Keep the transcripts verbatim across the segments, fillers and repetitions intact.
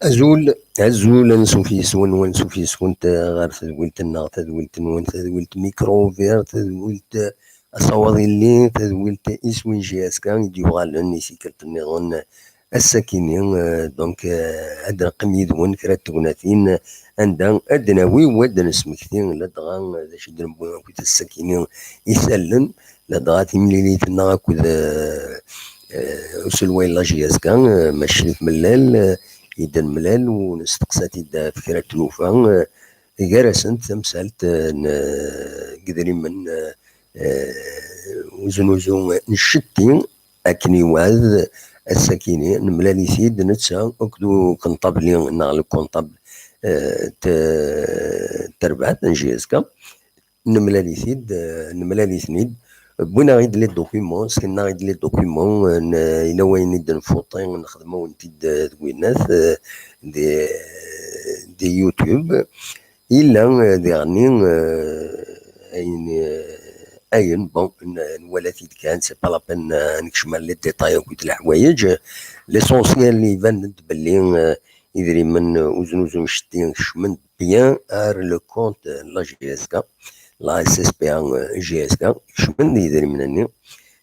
Azul, azul, ansuf yes-wen, wansuf yes-went, eh, ɣer tedwilt-nneɣ, tadwilt-nwen, tadwilt Micro Ouvert, tadwilt, eh, Asawaḍ Illi, tadwilt Iswin J S K i d-yuɣalen i tikkelt-nniḍen, eh, ass-akini, eh, donc, eh, ad d-neqqim yid-wen kra n tegnatin, eh, anda ad d-nawi u ad d-nesmekti ladɣa, eh, d acu i d-newwi akked ass-akini isallen, ladɣa timlilit-nneɣ akked, eh, eh, uselway n la J S K, eh, Mac Crif Mellal, eh, i d-nemlal u nesteqsa-t-id ɣef kra n tlufa, eh, gar-asent tamsalt, eh, n, eh, n yedrimen, eh, eh, uznuzu n ccetti, akken iwɛed ass-akini, nemlal-it-id netta akked ukenṭabli neɣ le comptable, eh, t-, terbaɛt n J S K. Nemlal-it-id, eh, nemlal-iten-id. Wwin-aɣ-id les documents, sken-aɣ-id les documents, eh, n, yella wayen i d-nfuṭi, nexdem-awen-t-id, eh, deg winnat, eh, di, di YouTube. Yella, eh, diɣenni, eh, ayen, eh, ayen, bon, n-, nwala-t-id kan, c'est pas la peine, eh, ad nekcem ar les détails akked leḥwayeǧ. L'essentiel, iban-d belli, eh, idrimen, eh, uznuzu n ccetti kecmen bien ar le compte n la J S K, la S S P A, eh, J S K, kecmen-d yidrimen-nni.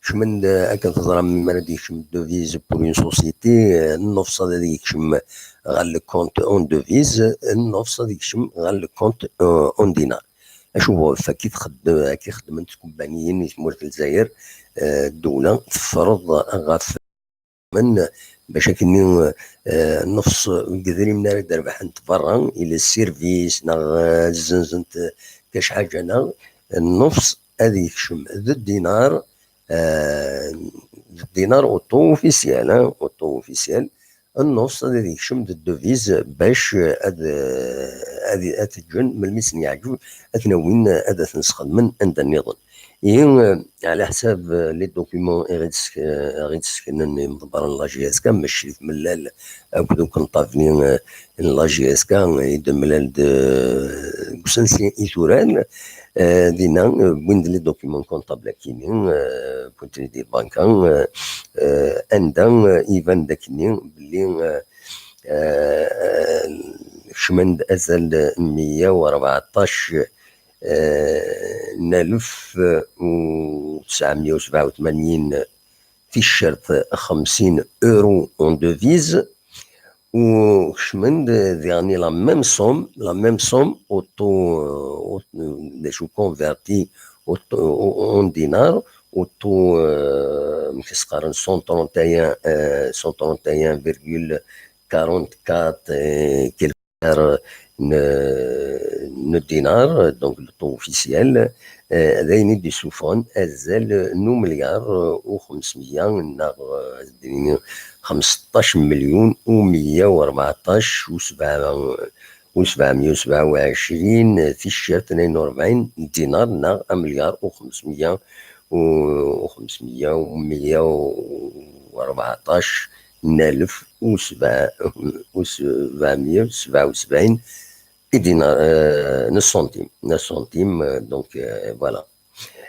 Kecmen-d, eh, akken teẓram, mi ara d-yekcem devise pour une société, eh, nnefs ad yekcem ɣer le compte en devise, nnefs ad yekcem ɣer le compte, eh, en dinar. Acu ɣef akka i txeddem, akka i xeddment tkubbaniyin i tmurt n Lezzayer, eh, ddewla teffreḍ ɣef men, bac akken, eh, nnefs n yedrimen ara d-rebḥent berra, i le service, neɣ, eh, zzenzent, eh, kac ḥaǧa, neɣ nnefs ad yekcem d dinar, eh, d dinar auto officiel, hein, auto officiel, nnefs ad yekcem d devise bac, eh, ad, eh, ad, ad t-ǧǧen melmi sen-yeɛǧeb, ad ten-awin, eh, ad ten-sxedmen anda nniḍen. Ihi, eh, ɛla ḥsab, eh, les documents i ɣ-id-sk-, eh, i ɣ-id-sknen imḍebbren n la J S K, Mac Crif Mellal akked ukenṭabli, eh, n la J S K, eh, i d-mlal d, eh, deg usensi i turan, eh, dinna, eh, wwin-d les documents comptables akini, eh, puntri di banka, eh, eh, anda, eh, iban d akkenni belli, eh, eh, kecmen-d azal n meyya u rbeɛṭac, eh, n alef u tesɛemya u sebɛa u tmanyin ticcert xemsin euro en devise, u kecmen-d diɣenni la même somme, la même somme, auto, d acu, converti auto, en dinar, auto, eh, amek i s-qqaren, cent trente et un, eh, cent trente et un virgule quarante-quatre, eh, quelque part, n, n dinar, donc le taux officiel, eh, d ayen i d-isuffɣen azal n umelyaṛ u xemsmeyya neɣ, eh, ad d-nini xemseṭṭac melyun u meyya u rbeɛṭac u sebɛa, u sebɛemya u sebɛa u ɛecrin ticcert tnayen u rebɛin dinar neɣ amelyaṛ u xemsmeyya u, u xemsmeyya u meyya u rbeɛṭac n alef u sebɛa, u sebɛemya u sebɛa u sebɛin i dinar, eh, n ṣṣuntim, n ṣṣuntim, eh, donc, eh, voilà.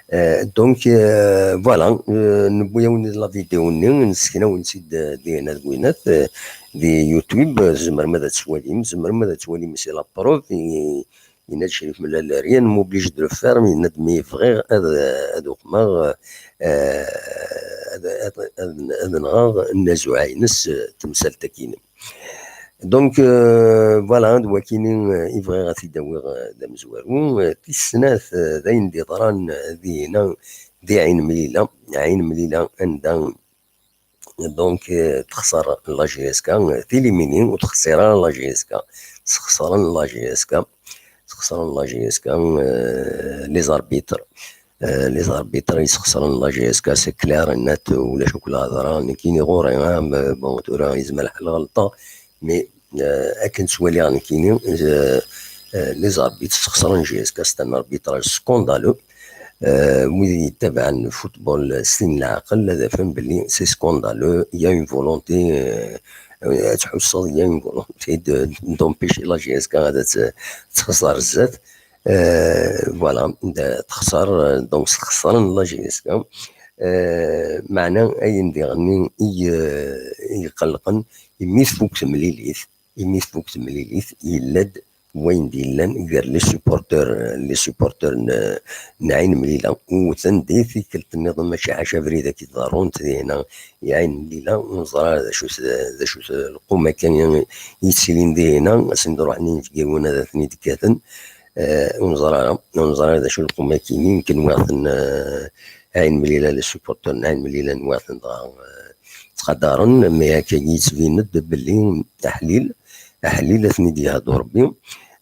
Eh, donc, eh, voilà, eh, newwi-awen-d la vidéo-nni, nesken-awen-tt-id, eh, dinna deg winnat, eh, di YouTube, eh, tzemrem ad tt-twalim, tzemrem ad tt-twalim, c'est la preuve, i, yenna-d Crif Mellal, rien ne m'oblige de le faire, yenna-d mi bɣiɣ ad, ad uqmeɣ, eh, ad, ad, ad, ad nɣeɣ nnazuɛ-ines, eh, temsalt-agi-inem. Donc, euh, voilà, d wakini, euh, i bɣiɣ ad t-id-awiɣ, euh, d amezwaru. Euh, tis snat, euh, d ayen d-iḍran, euh, dinna, di Ɛin Mlila. Ɛin Mlila, anda, donc, euh, texṣer la J S K, euh, tilimini ur texṣir ara la J S K. Sxeṣren la J S K. Sxeṣren la J S K, euh, les arbitres. Euh, les arbitres yesxeṣren la J S K, c'est clair et net, ulac akk lhedra. Nekkini ɣur-i, ah, m-, bon, tura yezmer lḥal ɣelṭeɣ, mais, euh, akken ttwaliɣ nekkini, euh, euh, les arbitres sxeṣren J S K, c'est un arbitrage scandaleux. Euh, wid yettabaɛen football s tin n leɛqel ad afen belli c'est scandaleux, il y a une volonté, euh, euh, ad tḥusseḍ, il y a une volonté de, d'empêcher la J S K ad tt-, txeṣṣer zdat. Euh, voilà, d-, texṣer, euh, donc sxeṣren la J S K. Euh, meɛna ayen diɣenni i, euh, i iqellqen, imi tfuk temlilit, imi tfuk temlilit, yella-d wayen d-yellan gar les supporteurs, les supporteurs n, n Ɛin Mlila, wwten di tikkelt nniḍen, mačči ḥaca abrid ad k-id-ḍarrunt dihina i Ɛin Mlila, ur neẓra ara d acu-t, d acu-t lqum akka yettilin dihina, asen-d ruḥen inebgiwen ad ten-id-kkaten, eh, ur neẓra ara, ur neẓra ara d acu lqum akini, yemken nwiɣ-ten, eh, Ɛin Mlila, les supporteurs n Ɛin Mlila nwiɣ-ten dɣa, eh, ttqadaren, mais akka yettbin-d belli aḥlil, aḥlil ad ten-id-yehdu Rebbi.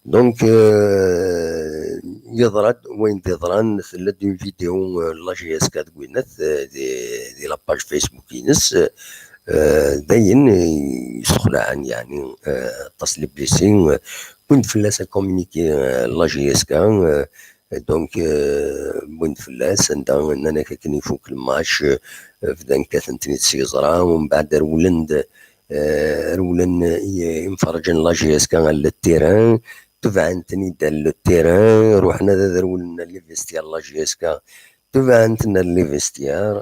Donc, euh, yeḍra-d wayen d-yeḍran, tella-d une vidéo, euh, n la J S K deg winat, euh, di, di la page Facebook-ines, euh, d ayen, euh, yessexlaɛen, yeɛni, euh, aṭas les blessés, euh, wwin-d fell-as un communiqué, euh, n la J S K, euh, donc, euh, wwin-d fell-as, anda nnan-ak akken ifuk lmatch, euh, bdan kkaten-ten-id s yeẓra, umbeɛd rewlen-d, euh, rewlen, euh, imferrǧen n la J S K ar le terrain, tebɛen-ten-id ar le terrain, ruḥen ad, ad rewlen ar les vestiaires n la J S K, tebɛen-ten ar les vestiaires,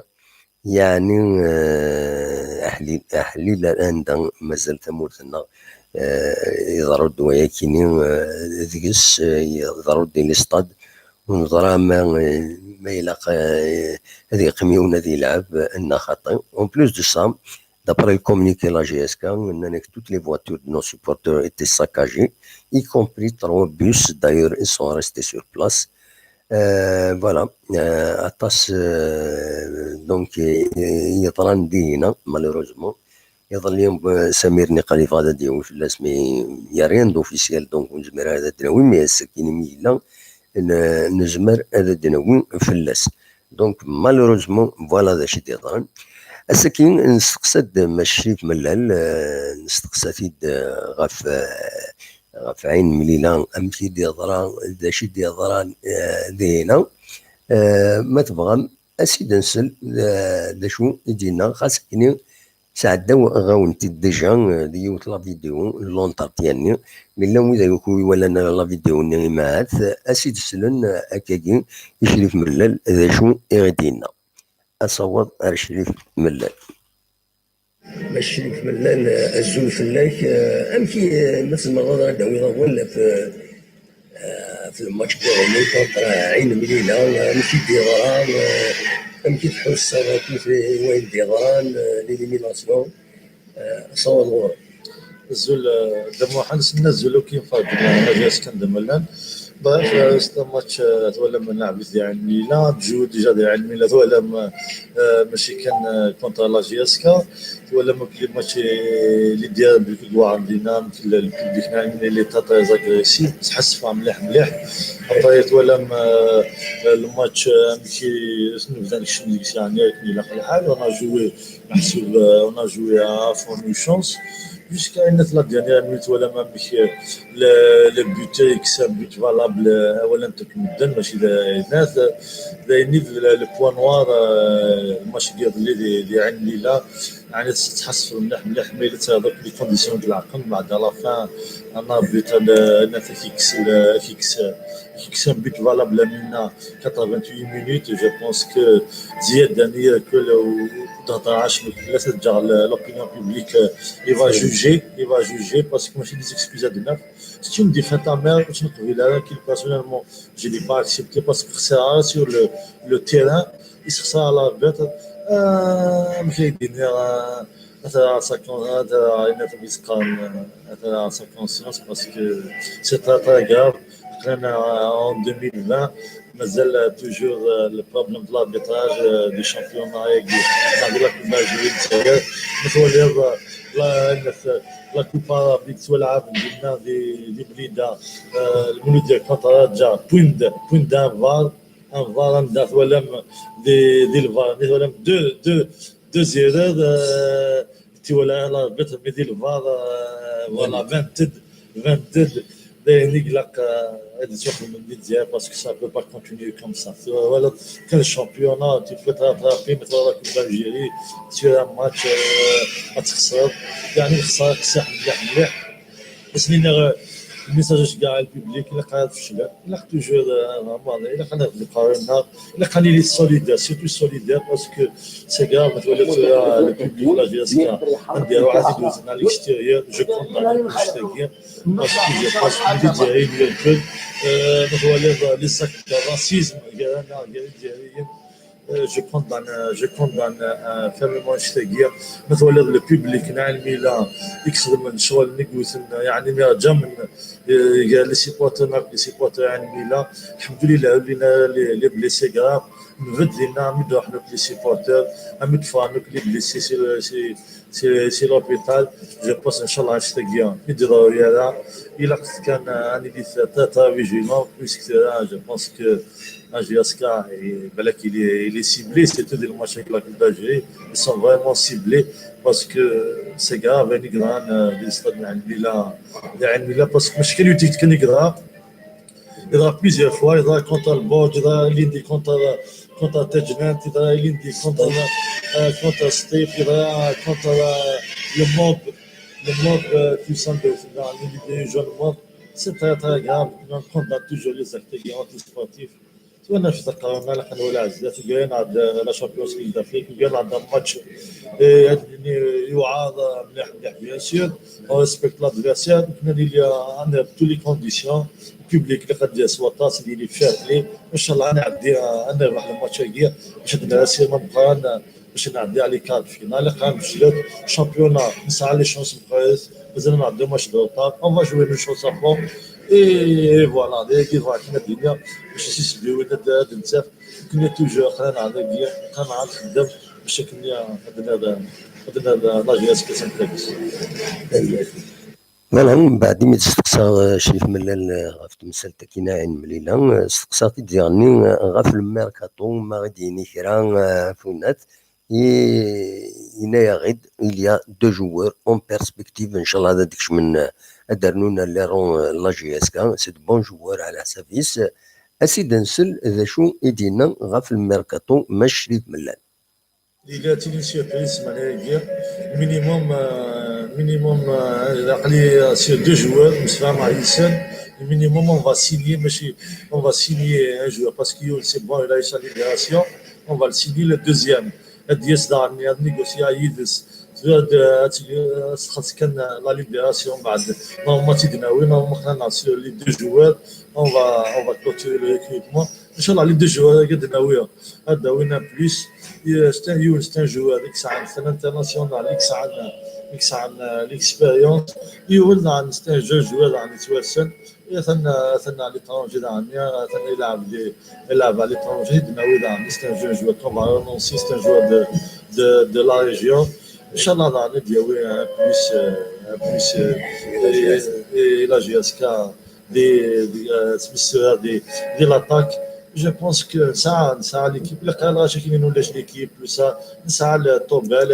yeɛni, euh, aḥlil, aḥlil anda mazal tamurt-nneɣ, euh, yeḍru-d wayakini, euh, deg-s, euh, yeḍru-d di les stades, ur neẓra ma, euh, ma ilaq, euh, ad yeqqim yiwen ad yelɛeb, euh, neɣ xaṭi. En plus de ça, d'après le communiqué n la J S K, nnan-ak toutes les voitures de nos supporters étaient saccagées, y compris trois bus. D'ailleurs, ils sont restés sur place. Euh, voilà. Euh, aṭas, euh, donc, euh, yeḍran dihina, malheureusement. Iḍelli, euh, Samir Niqal yebɣa ad d-yawi fell-as, mais il y a rien d'officiel, donc ur nezmir ara ad d-nawi, mais ass-agi imi yella, n-, nezmer ad d-nawi fell-as. Donc, malheureusement, voilà d acu i d-yeḍran. Ass-agi, nesteqsa-d Mass Crif Mellal, euh, nesteqsa-t-id, euh, ɣef, euh, ɣef Ɛin Mlila, amek i d-yeḍra, d acu i d-yeḍran, euh, dihina. Euh, ma tebɣam, ad s-id-nsel, euh, d acu i d-yenna, xas akken sɛeddaɣ-awen-t-id déjà, euh, di yiwet la vidéo, l'entretien-nni. Yella wid akk ur iwalan ara la vidéo-nni, imahat, euh, ad s-id-slen, euh, akkagi i Crif Mellal, d acu i ɣ-d-yenna. Asawaḍ ar Crif Mellal. Mass Crif Mellal, euh, azul fell-ak. Euh, amek i, euh, ma tzemreḍ ad d-tawiḍ awal ɣef, euh, euh, ɣef lmatch diɣenni contre Ɛin Mlila, euh, amek i d-yeḍra, euh, amek i tḥusseḍ akk i wayen d-yeḍran, euh, l'élimination, euh, asawaḍ ɣur-k. Azul, euh, Dda Muḥend, s-, azul akk i yimferrǧen n J S K Crif Mellal. Bref, euh, c'est un match, euh, twalam nlɛeb di Ɛin Mlila, tjou déjà di Ɛin Mlila, twalam, euh, mačči kan, euh, contre la J S K, twalam akk les matchs, euh, les diables que dwa عندنا, le, le public n Ɛin Mlila il était très agressif, tḥessef mliḥ mliḥ. Après, twalam, euh, le match, euh, amek i nebda nekcem deg-s, yeɛni akken ilaq lḥal, on a joué, meḥsub, euh, on a joué à fond nos chances. Jusqu'à la dernière minute, twalam amek, euh, le, le buteur yekkes un but valable, euh, awal n medden, mačči d, d, d ayen i d le, le point noir, euh, match n yiḍelli di, di Ɛin Mlila. Ɛni tettḥasfeḍ mliḥ mliḥ ma yella tesɛiḍ akk les conditions n leɛqel, mbeɛd à la fin un arbitre, euh, ad t-yekkes, euh, ad t-yekkes, ad t-yekkes un but valable à minna quatre-vingt-huit minutes. Je pense que Ziad Dani, euh, que le, dans ta hache, mais là, c'est déjà le, l'opinion publique, euh, il va juger, il va juger parce que moi, j'ai des excuses à donner. C'est une défaite amère, je ne peux pas, personnellement, je l'ai pas accepté parce que c'est rare sur le, le terrain, il se sert à l'arbitre. Euh, mais j'ai dit, euh, أثر على ساكون، أثر على الناس اللي يسقان، أثر على ساكون سيونس، parce que c'est très, très grave. حنا en deux mille vingt مازال toujours, euh, le problème de l'arbitrage, euh, du championnat, avec la Coupe d'Algérie, c'est vrai. Mais faut dire, euh, la, la, la Coupe arabe, soit la Coupe du Nord, des, des Blida, euh, le Mouloudia contre Raja, point de, point d'un var, un var, un date, voilà, des, des var, voilà, deux, deux, deux erreurs, euh, tu vois, là, l'arbitre, mais des var, euh, voilà, vingt, vingt-deux, des nigla, euh, et des autres, parce que ça peut pas continuer comme ça. Tu vois, voilà, quel championnat, tu peux te rattraper, mais tu vois, la Coupe d'Algérie, sur un match, euh, à Tixar, يعني خسارة كساح مليح مليح. بس من، آه، Le message-agi ɣer le public, ilaq ad feclen, ilaq toujours, euh, vraiment, ilaq ad nerfed iqerra-nneɣ, ilaq ad nili solidaire, surtout solidaire, parce que c'est grave, ma twaliḍ tura le public, la J S K, anda iruḥ ad t-id-wten à l'extérieur, je condamne annect-agi, parce que je pense que les Izzayriyen, euh, ma twaliḍ les actes de racisme, gar-aneɣ, gar Izzayriyen, euh, je condamne, euh, je condamne, euh, fermement annect-agi. Ma twaliḍ le public n Ɛin Mila i ixedmen ccɣel-nni i yewten, yeɛni, mi rǧamen, euh, gar les supporters n, les supporters n Ɛin Mila. Alḥemdulillah, ur llin ara les, les blessés graves. Nbedd dinna, armi d-ruḥen akk les supporters, armi d-ffɣen akk les blessés si, si, si, si l'hôpital. Je pense, ncallah, annect-agi ur d-iḍerru ara. Ilaq kan, euh, ad nili très, très vigilants, puisque tura, je pense que la J S K, et, balak, il est, il est ciblé, surtout dans le match avec la Coupe d'Algérie. Ils sont vraiment ciblés parce que c'est grave, ayen yeḍran, euh, di stade n Ɛin Mila, di Ɛin Mila, parce que mačči kan yiwet tikkelt kan i yeḍra. Yeḍra plusieurs fois, yeḍra contre Lberǧ, yeḍra ilindi contre, contre Tajnant, yeḍra ilindi contre, euh, contre Sṭif, yeḍra contre, euh, le MOB, le MOB, euh, tout ça, de, dans l'idée de jeune MOB. C'est très, très grave. On condamne toujours les actes antisportifs. Tura nafet aqerru-nni, ilaq ad nwali aɛzdat, ugayen-aɣ-d la Champions League d'Afrique, ugayen-aɣ-d un match, eh, ad nini, yewɛer, eh, mliḥ, mliḥ, bien sûr, on respecte l'adversaire, nekni ad nili, eh, ad nerr toutes les conditions, le public ilaq ad d-yas waṭas, ad yili fair play, ncallah ad nɛeddi, eh, ad nerbeḥ le match-agi, bac ad nerr asirem ameqqran, eh, bac ad nɛeddi ɣer les quarts de finale, ilaq ad nfeclet, championnat, nesɛa les chances meqqrit, mazal ad nɛeddi match de retard, on va jouer nos chances à fond, et voilà, d ayagi bɣiɣ kan ad d-iniɣ, bac ad s-isbiwin ad, ad d-nettaf. Nekni toujours aql-aneɣ dagi, aql-aneɣ ad nxeddem bac akken ad nerr, ad nerr la J S K d tameṭṭut. Voilà, mbeɛd imi d-steqsaɣ, eh, Crif Mellal, eh, ɣef temsalt-agi n Ɛin Mlila, eh, steqsaɣ-t-id diɣenni, eh, ɣef le mercato, ma ɣ-id-yini kra, eh, ɣef winat, i-, yenna-yaɣ-id, il y a deux joueurs en perspective, ncallah ad d-kecmen, eh, ad d-rnun les rangs, eh, la J S K, c'est de bons joueurs ɛla ḥsab-is. As-id-nsel d acu i d-yenna ɣef le mercato Mass Crif Mellal. Il y a une surprise, Malayagi. Minimum, euh, minimum, euh, aql-i sur deux joueurs, msefhameɣ yid-sen. Minimum, on va signer, mačči, on va signer un joueur parce que c'est bon, il a eu sa libération. On va le signer le deuxième. Ad d-yas daɣen, ad négocier yid-s. Tura ad, ad, ad txelleṣ kan la libération, mbeɛd normalement ad tt-id-nawi, normalement aql-aneɣ sur les deux joueurs, on va, on va clôturer le recrutement. Ncallah les deux joueurs-agi ad d-nawi, ad d-awin un plus. C'est un, yiwen, c'est un joueur i yesɛan, c'est un international, i yesɛan, i yesɛan, euh, l'expérience. Yiwen daɣen, c'est un jeune joueur daɣen yettwassen. Atan, atan à l'étranger daɣen, atan ilɛeb di, ilɛeb à l'étranger, ad d-nawi daɣen, c'est un jeune joueur qu'on va relancer, c'est un joueur de, de, de la région. Ncallah daɣen ad d-yawi un plus, euh, un plus, euh, et, et la J S K di, di, euh, smisra di, di l'attaque. Je pense que nesɛa, nesɛa l'équipe. Ilaq ad nɣac akken ulac l'équipe, tout ça. Nesɛa le Tobel,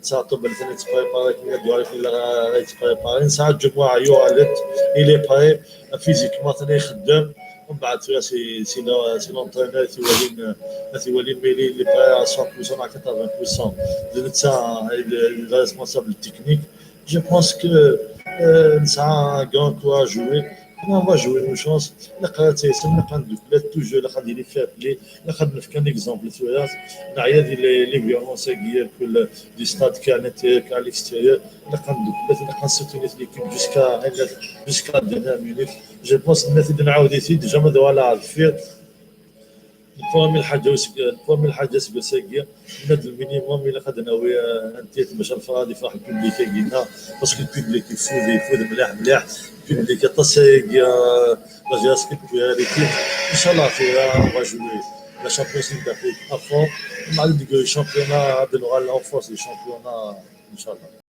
nesɛa Tobel kan yettprépari, akken ad yuɣal akken ilaq ad yettprépari. Nesɛa Djumwaɛ yuɣal-d, il est prêt, physiquement atan ixeddem. Mbeɛd tura c'est, c'est le, c'est l'entraîneur i t-iwalin, i t-iwalin, mais il est, il est prêt à cent pour cent, à quatre-vingts pour cent. D netta i d, i d responsable technique. Je pense que, euh, nesɛa un grand coup à jouer. On va jouer nos chances. Ilaq ad taysem, ilaq ad neddukel, toujours ilaq ad yili fair play, ilaq ad nefk un exemple tura. Neɛya di les, les violences-agi, irkul du stade kan à l'intérieur, kan à l'extérieur. Ilaq ad neddukel, ilaq ad nsoutenir l'équipe jusqu'à, jusqu'à la dernière minute. Je pense, nna-t-id, nɛawed-it-id, jamais ad uɣaleɣ ɣer deffir. Neffer mi lḥaǧa useg-, neffer mi lḥaǧa seg wass-agi, nna-d le minimum ilaq ad nawi, euh, un titre bac ad nefreḥ, ad ifreḥ le public-agi-nneɣ, parce que le public ifud, ifud mliḥ, mliḥ. Le public aṭas ayagi, euh, la J S K tewwi l'équipe. Ncallah tura on va jouer la Champions League d'Afrique à fond. Mbeɛd deg championnat ad nuɣal en force, les championnats, ncallah.